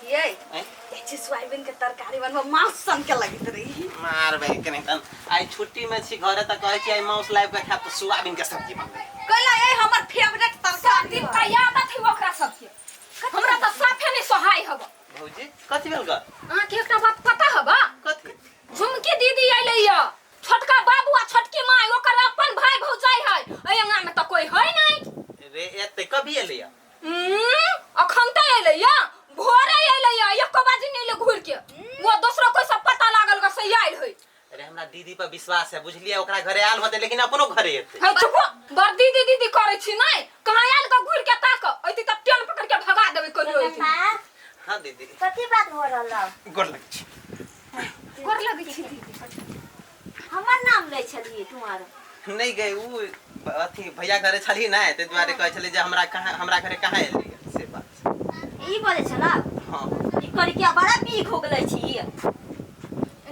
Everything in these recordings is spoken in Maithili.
ये आँय? जाइ छी सोयाबीन के तरकारी बनबो मांस सन के लगैत रही। मार भाई के नहीं तन आई छुट्टी में छी घरे त कहै छी आई मांस लाइब के खाब त सोयाबीन के सब्जी बनबै। कैला ए हमर फेवरेट तरकारी। दिन का आदत है ओकरा सबके, हमरा तऽ साफे नहीं सोहाय हब। भौजी कथी भेल ग? अहाँके एकटा बात पता हब? कथी? झुमकी दीदी अयलै यऽ, छोटका बाबू आ छोटकी माय ओकर अपन भाई भौजाई है, एहि अंगना में तऽ कोई है नहीं। रे एते कभी एलै या? अखन तऽ अयलै यऽ, भोरे अयलै यऽ, एको बाजी नहीं एलै घुरि के। वो दोसरो कोई सब पता लागल ग से आयल है। अरे हमरा दीदी पर विश्वास है बुझलिए, ओकरा घरे आयल होते लेकिन अपनो घरे एते। है चुप, बड़ दीदी दीदी करै छी नहीं, कहाँ आयल ग घुरि के ताक ऐती तब टेन पकड़ के भगा देबै कहियो ऐती। हां दीदी। कथी बात हो रहल हौ? गोर लगै छी। गोर लगै छी दीदी। हमर नाम लै छलियै तू आर? नहीं गई उ अथी भैया घरे छली ना, ते दुआरे कहै छली जे हमरा कहाँ हमरा घरे कहाँ एली से बात। ई बोले छला? हां। ई करी के बड़ा बीख हो गेलै छी।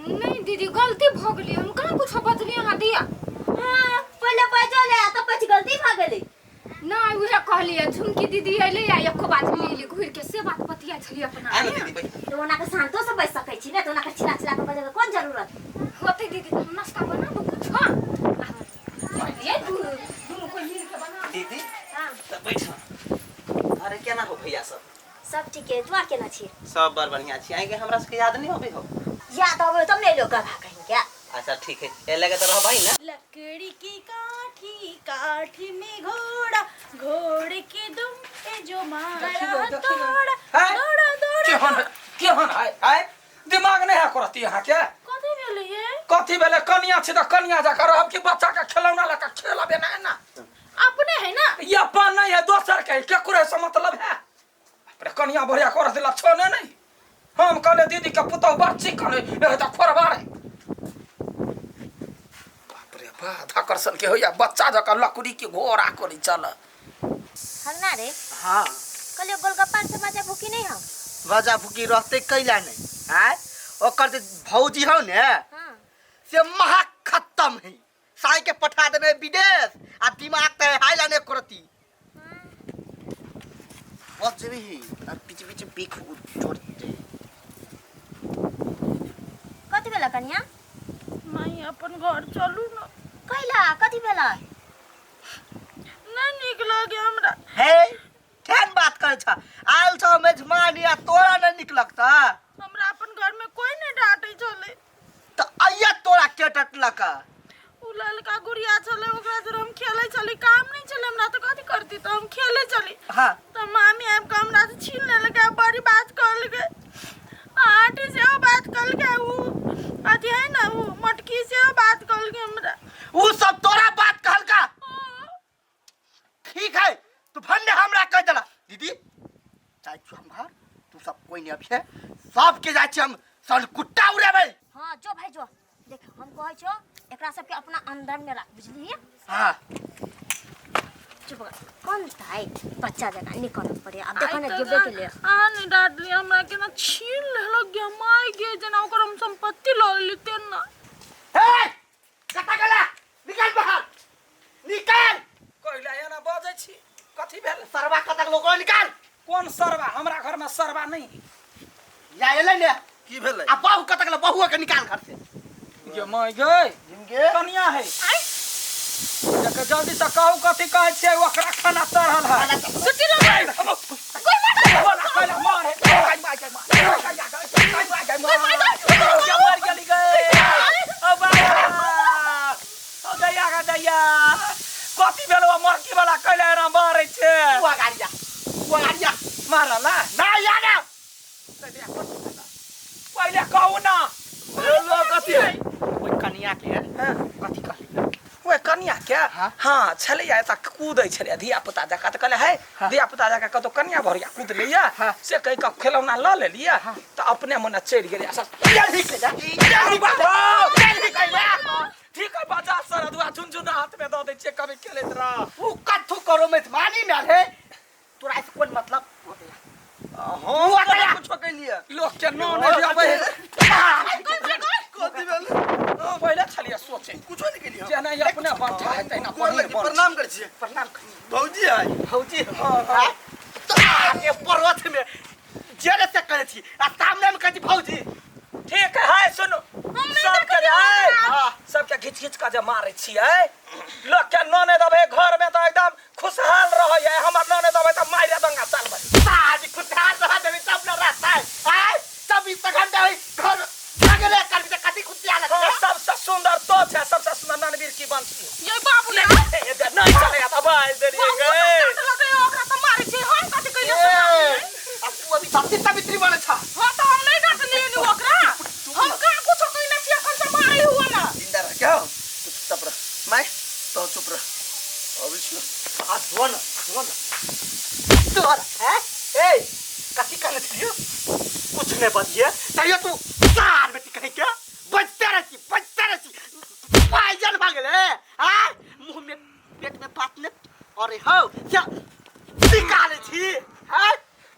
नहीं दीदी गलती भ गेली, हम कहाँ कुछ बजली अहाँ दिया। हां पहिले बजल है त पछि गलती भ गेलै। नहीं उहे कहलिए झुमकी दीदी अइले या एको बात नहीं अइले घुरि के, से बात बतिया छलिए अपना। आ ना दीदी बैठ। तो ओना के शांतो से बैठ सकै छी ने, तो ओना के चिल्ला चिल्ला के बजै के कोन जरूरत होते दीदी? तो हम नाश्ता बना दू कुछ। हां ये दुनू कोई मिल के बना। दीदी हां त बैठ। अरे केना हो भैया सब? सब ठीक है, तू आर केना छी? सब बड़ बढ़िया छी। आइ के हमरा सबके याद नहीं होबे हो? याद आवे तब ने लोग गधा कहीं क्या। अच्छा ठीक है, ए लगे तो रहबै ना। लकड़ी की काठी काठी में घोड़ा, घोड़े के दुम पे जो मारा तोड़ा, दौड़ा दौड़ा। केहन केहन है आय दिमाग नहीं है करती यहाँ के? कथी भेलै ये? कथी भेलै? कनिया छी त कनिया जकाँ रहब कि बच्चा के खेलौना लऽ के खेलबे ना ना? अपने है ना। ये अपन नहीं है, दोसर के है, केकरो से मतलब है? अरे कनिया बढ़िया कर दिला छने नहीं। हम कहले दीदी के पुतहु बड़ चिकन है, ए त खोरबार है। बाप रे बा, धकर सन के होइया बच्चा जकाँ लकड़ी के घोड़ा करी चल। हरना रे। हाँ। कहलियो गोलगप्पा से मजा भूखी नहीं हम। मजा भूखी रहते कैला नहीं आय, ओकर जे भौजी हौ ने हाँ। से महा खत्म है, साई के पठा देने विदेश आ दिमाग त हाइला ने करती। बस जेबी ही आ पीछे पीछे बीख जोड़ दे। कथी भेला कनिया? माई अपन घर चलू ना। कैला कथी भेला? नहीं नीक लागे हमरा। हे केहन बात करै छ, आयल छ मेजबानी आ तोरा नहीं नीक लगता? हमरा अपन घर में कोई नहीं डांटे छले। त अइया तोरा के डटलक? उ ललका गुड़िया छले ओकरा जर हम खेले छली, काम नहीं छले हमरा त कथी करती त हम खेले छली। हाँ। त मामी आबि के हमरा से छीन लेलकै, बड़ी बात कहलकै, आंटी से बात कहलकै, उ अथी है ना उ मटकी से बात कहलकै हमरा। उ सब तोरा बात कहलका? हाँ। ठीक है तू भन्ने हमरा कह देला। दीदी जाइ छी हम घर, तू सब कोई नहीं अभी है, सबके जाइ छी हम सनकुट्टा उड़ेबै। हाँ जो भाई जो, देख हम कहै छो एकरा सबके अपना अंदर में राख, बुझलिही? हाँ। चुप कर, कोन ताई बच्चा जकाँ निकल पड़े अब देखो ना गिरबे के लिए। अहाँ नहीं डांटली हमरा केना छीन लेलक गे माय गे, जेना ओकर हम संपत्ति लऽ लेली तेना। हे कतऽ गेला? निकाल बाहर निकाल। कहिला एना बजै छी, कथी भेल? सरवा कतक लोग निकाल। कोन सरवा? हमरा घर में सरवा नहीं है। या एलै ने। की भेलै? आ बहू कतक ले, बहुआ के निकाल घर से। गे माय गे, गे कनिया है। जके जल्दी से कहू कथी कहै छियै, ओकरा खाना चढ़ल है। सुटी लग। बोला मार है। गाय मार गाय मार गाय गाय मार गाय मार गाय मार गेली गे। ओ बा ओ दैया गा दैया, कथी भेल? ओ मरकी वाला कैला एना मारै छै? तू अगाड़ी जा, तू अगाड़ी जा। मारल ना या ना पहिले कहू ना। हेलो कथी है ओइ कनिया के? कथी कहली ओए कनिया के? हाँ छलैया एतऽ कूदै छलैया धिया पुता जकाँ, तऽ कहले हे धिया पुता जकाँ कतौ कनिया भरिया कूदलैया से कहि कऽ खेलौना लऽ लेलियै तऽ अपने मने चलि गेलै। जल्दी के जा, जल्दी के जा, जल्दी के जा। ठीक है बजा सर दुआ झुनझुना हाथ में दऽ दै छियै, कभी खेलैत रह। उ कथू करो मेजबानी में रे, तोरा से कोन मतलब? हम कहाँ कुछो कैलियै लोक के नाम नहि आबै है। कथी भेल? पहिले छलियै सोचे कुछो नहीं केलियै। जेना ई अपने बंठा है तहिना गोर बहिन लगी, बंठ। प्रणाम करै छियै। प्रणाम। भौजी है? भौजी। हाँ, के पर्वत में जेरे से कह करै छी आ सामने में कहै छी भौजी। ठीक है हाय सुनो, सबके जे है सबके घिच घिच के जे मारै छियै, लोक के नने देबै घर में तऽ एकदम खुशहाल रहै है, हमर नने देबै तऽ मारि दंगा चलबै। साज खुशहाल रह देबै तब न रहतै। आय 24 घंटा है घर झगड़े करबी तऽ कथी खुशियाल हाँ, हेतै? सबसे सुंदर तो छै, सबसे सुंदर ननवीर की बंसी। ये बाबू नहीं नहीं चलेगा तो बाज देलिए गए। डांटलकै ओकरा तऽ मारै छै, हम कथी कहियो? ए, आ तू अभी सती सावित्री बनै छ। हाँ तऽ हम नहीं डांटलियै नी ओकरा, हम कहाँ कुछो कइले छी अखन से मारै हुआ ना। जिंदा रह क्या? तू चुप रह मैं तो चुप रह अभी छियो। आ धो न, धो न तोर हैं। ए कथी कहने छलियो? कुछ नहीं बजिए तैयो तू सार बेटी कहे के बजते रहै छी, बजते रहै छी, पाइजन भऽ गेलै। आय मुँह में पेट में बात ने। अरे हौ से निकालै छी हैं,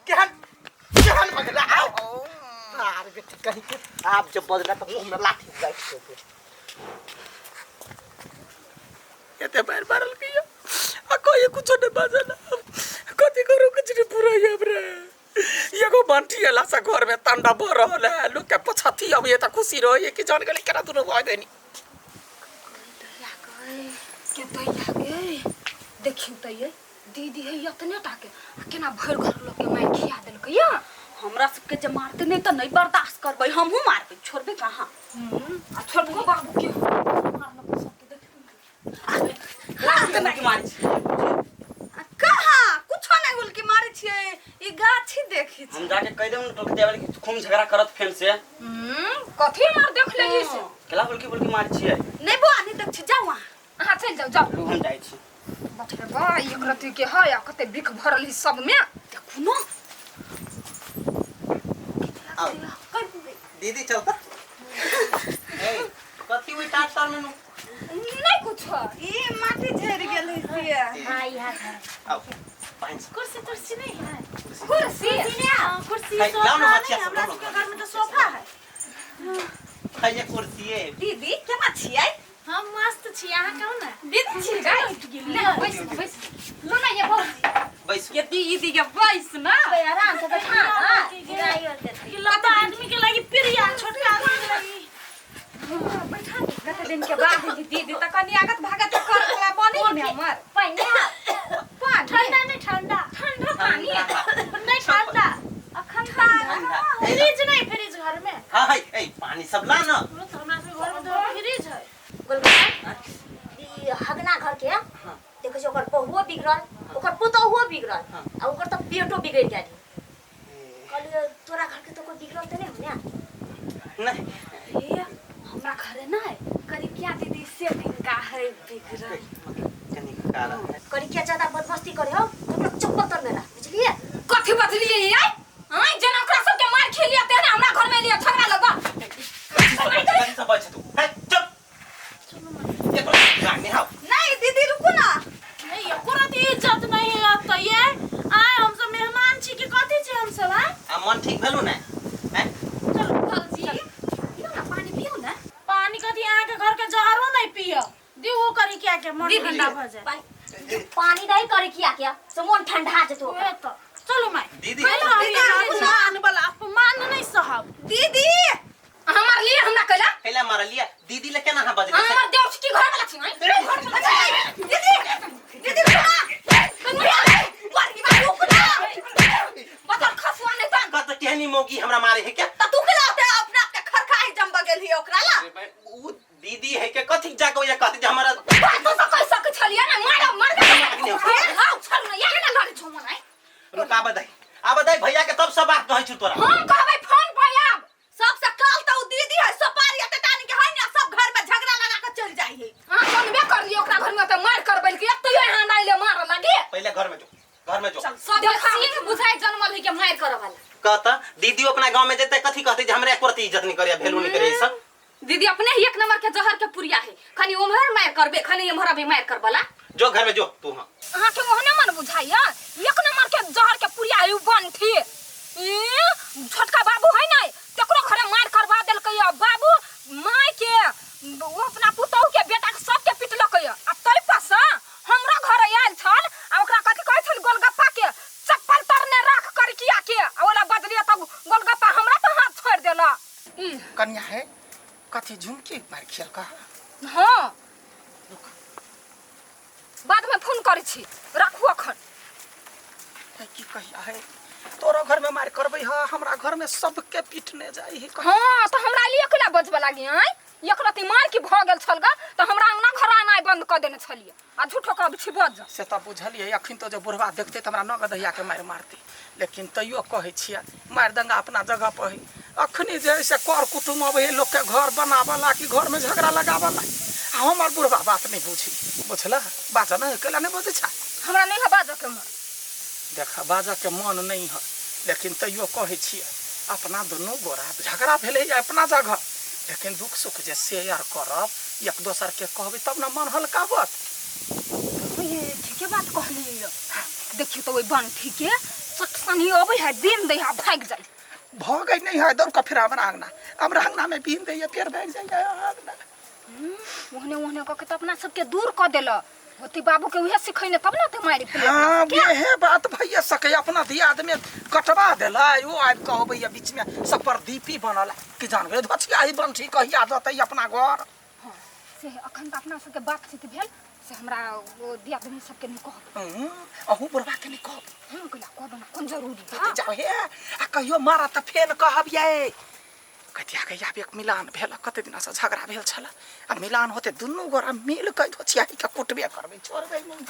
केहन केहन भऽ गेलै? आय सार बेटी कहे के आब जब बजला तऽ मुँह में लाठी राखि देबै। एते मारि मारल किया आ कोई कुछो नहीं बाजल, कथी करू कुछ नहीं पूरा हमरा। एगो बंटी एला से घर में तांडव भऽ रहल है, लोग के पछाती अब ये तऽ खुशी रहे कि जान गेलै केना दुनू भऽ गेनी। के दैया गे, देखियौ तऽ ये दीदी है एतने टा के आ केना भरि घर लोग के मारि खिया देलकै या। हमरा सबके जे मारते नहीं तऽ नहीं बर्दाश्त करबै, हमहूँ मारबै, छोड़बै कहाँ? आ छोटको बाबू के मारलकै सबके, देखियौ की मारै छी? कहाँ कुछो नहीं हुलकी मारै छियै, ई गाछी देखै छी। हम जाके कह देब न टोकते वाले कि खूब झगड़ा करत फेन से। कथी मार देख लेली से? केला हुलकी बुलकी मारै छियै? नहीं बुआ नहीं देख छी, जाओ वहाँ। अहाँ चलि जाउ, जाउ। लू हम जाइ छी। बाप रे बा, एक रत्ती के है आ कते बिख भरल है सब में। देखू न। आओ दीदी चलता। ए कथी हुई टाट साल में? नहीं कुछ, ई माटी झरि गेल है से। हाँ यहाँ है। आओ पानी से। कुर्सी तुर्सी नहीं है? कुर्सी हाँ, कुर्सी है, लाओ सोफा ना नहीं, बच्चिया सब, हमरा लाओ ना। सबके घर में तो सोफा है। है ये कुर्सी है। दीदी केना छियै? हम मस्त छी, अहाँ कहू ना। दीदी छी गाय ले बैस बैस लो ना ये भौजी। बैसू। के दीदी के बैस ना। आराम से बैठा ना, बुराई और देते। कि लंबा आदमी के लगी प्रिया, छोटका आदमी के लगी। बैठा कते दिन के बाद दीदी, दीदी त कनी आगत भागत कर वाला बनी ने हमर। पानी पानी ठंडा नहीं, ठंडा ठंडा पानी नहीं, ठंडा अखन ठंडा। फ्रिज नहीं, फ्रिज घर में। हाँ है, ए पानी सब ला ना। बोलो तो हमरा सबके घर में तो फ्रिज है। गोलगप्पा ई हगना घर के देखै छी, ओकर बहुओ बिगड़ल, ओकर पुतोहुओ बिगड़ल आ ओकर तऽ पेटो बिगड़ि गेल। कहलियै तोरा घर के तऽ कोई बिगड़ल तऽ नहि हो ने? नहीं। ए हमरा घरे ना करिकिया दीदी से तिनका है बिगड़ल। कनी काला है। करिकिया ज्यादा बदमस्ती करे हो तो ओकरा चप्पल तर में राख, बुझलियै? कथी बजलियै ये? आँय जेना ओकरा सबके मार खेलियै तेना हमरा घर में एलियै झगड़ा लगबा। कनी सब बैठ तू। है चुप। ये तो गाने हाउ। नहीं दीदी रुकू ना। नहीं एको रति इज्जत नहीं है अब तो ये। आय हम सब मेहमान छी कि कथी छी हम सब? आय आ मन ठीक भेलु ने? हैं? चलो भौजी पियौ ना पानी, पियौ ना पानी। कथी अहाँ के घर के जहरो नहीं पियो दी, वो करी क्या के मन ठंडा भ जाए। पानी पानी नहीं करे किया क्या से मन ठंडा जेतो ओकरा। ओए तो चलू माय। दीदी चलू, हम अपमान वाला अपमान नहीं सहब। दीदी हमर लिए हमरा कैला कैला मारलिया दीदी ले केना हां बजले? हमर देव छी की घर वाला छी? आँय घर वाला छी। दीदी दीदी रुकू ना, बड़ी बात रुकू ना। बतर खसुआ नहीं तन। कत केहनी मौगी हमरा मारे है क्या? त तू केला होते अपना आप के खरखाई जम गेल ही ओकरा ला। अरे भाई, उ दीदी है के कथी जाके या कहती जे हमरा बात तो कह सक छलिए ना, मार मार के हां छल ना या ना लड़े छौ मन। आइ रुका बधाई, आ बधाई भैया के तब सब बात कहै छु तोरा। हम कहबै फोन पर आब। सबसे काल तो उ दीदी है सोपारी एते टानी के है ना, सब घर में झगड़ा लगा के चल जाई है। अहाँ सुनबे करलिए ओकरा घर में त मार करबै के एतै यहाँ नहीं ले मार लागे। पहले घर में जो, घर में जो। सब देखा बुझाइ जनमल है के मार करऽ वाला। कहता दीदी अपना गांव में जेते कथी कहते जे हमरा एक प्रति इज्जत नहीं करिया, वैल्यू नहीं करिया सब। दीदी अपने ही एक नंबर के जहर के पुरिया है, खाली उम्हर मार करबे खाली एम्हर अभी मार करबला। जो घर में जो तू। हां अहाँ के ओहने मन बुझाइया एक नंबर के जहर के पुरिया है उ बनठी। ई छोटका बाबू है नै तकरो घरे मार करवा देलकै या बाबू my के ओ अपना पुतहु के बेटा के सबके पिटलकै या। आ तै पर से हमरा घर आयल छल आ ओकरा कथी कहै छल गोलगप्पा के चप्पल तरने राख कर किया के आ ओला बजलियै तब गोलगप्पा की कनिया है कथी झुमकी मार खेल का हाँ बाद में फोन करै छी राखू अखन है की कहिया है तोरो घर में मार करबै ह हमरा घर में सबके पीटने जाइ है हाँ तऽ हमरा लिए अकेला बजबऽ लागी आँय एक रति मार की भऽ गेल छल गा तऽ हमरा अंगना घर आनाइ बंद कऽ देने छलियै आ झूठो कहब छी बज से तऽ बुझलियै अखन तऽ जे बुढ़वा देखतै तऽ हमरा नगद दहिया के मारि मारतै लेकिन तैयो कहै छियै मारि दंगा अपना जगह पर है अखनी जे है से कर कुटुम अबै है लोकके घर बनाबऽ ला कि घरमे झगड़ा लगाबऽ ला आ हमर बुढ़वा बात नहि बुझी बुझलह बाजऽ नहि कैला नहि बजै छै हमरा नहि है बाजऽ के मन देख बाजऽके मन नहि है लेकिन तैयो कहै छियै अपना दुनू गोरा झगड़ा भेलै अपना जगह लेकिन दुख सुख जे शेयर करब एक दोसरके कहबै तब ने मन हल्का होत ये ठीके बात कहलियै देखियौ तऽ ओहि बंठी के चट सनी अबै है बीन दै है भागि जाइ भऽ गई नहीं है दौड़ कऽ फेर हमरा अंगना हमरा अंगना में बीन दैया फेर भागि जाइए अंगना ओहने ओहने कऽ के तऽ अपना सबके दूर कऽ देलक होती बाबू के उहे सिखैने तब ने ते मारि फेले हाँ इहे बात भैया सकै अपना दियाद में कटवा देलै ओ आबि कऽ अबैया बीच में सब परदीपी बनल कि जान गए धोछिया ही बंठी कहिया जतै अपना घर हाँ से अखन तऽ अपना सबके बातचीत भेल से हमरा ओ दियादनी सबके नहि कहब अहूँ बुढ़वा के नहि कहब हम कैला कहब ना कोन जरूरी है जाओ हे आ कहियो मारा तऽ फेन कहब ये कतिया के आब एक मिलान भेल कते दिना से झगड़ा भेल छल आ मिलान होते दुनू गोरा मिल के धोछिया के कुटबे करबै छोड़बै नहि।